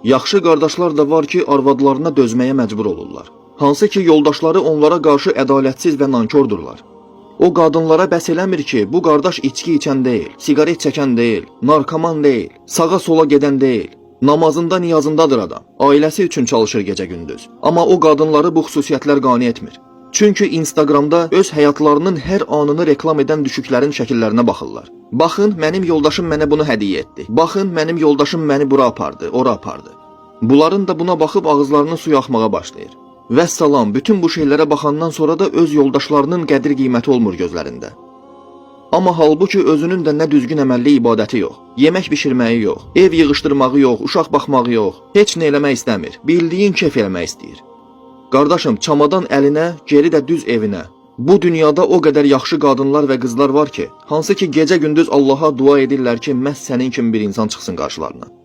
Yaxşı qardaşlar da var ki, arvadlarına dözməyə məcbur olurlar. Hansı ki, yoldaşları onlara qarşı ədalətsiz və nankordurlar. O qadınlara bəs eləmir ki, bu qardaş içki içən deyil, siqaret çəkən deyil, narkoman deyil, sağa sola gedən deyil. Namazında, niyazındadır adam. Ailəsi üçün çalışır gecə-gündüz. Amma o qadınları bu xüsusiyyətlər qane etmir. Çünki Instagramda öz həyatlarının hər anını reklam edən düşüklərin şəkillərinə baxırlar. Baxın, mənim yoldaşım mənə bunu hədiyyə etdi. Baxın, mənim yoldaşım məni bura apardı, ora apardı. Bunların da buna baxıb ağızlarının suyu axmağa başlayır. Vəssalam, bütün bu şeylərə baxandan sonra da öz yoldaşlarının qədir qiyməti olmur gözlərində. Amma halbuki özünün də nə düzgün əməlli ibadəti yox, yemək bişirməyi yox, ev yığışdırmağı yox, uşaq baxmağı yox, heç nə eləmək istəmir. Bildiyin kef eləmək istəyir. Qardaşım, çamadan əlinə, geri də düz evinə. Bu dünyada o qədər yaxşı qadınlar və qızlar var ki, hansı ki gecə-gündüz Allaha dua edirlər ki, məhz sənin kimi bir insan çıxsın qarşılarına.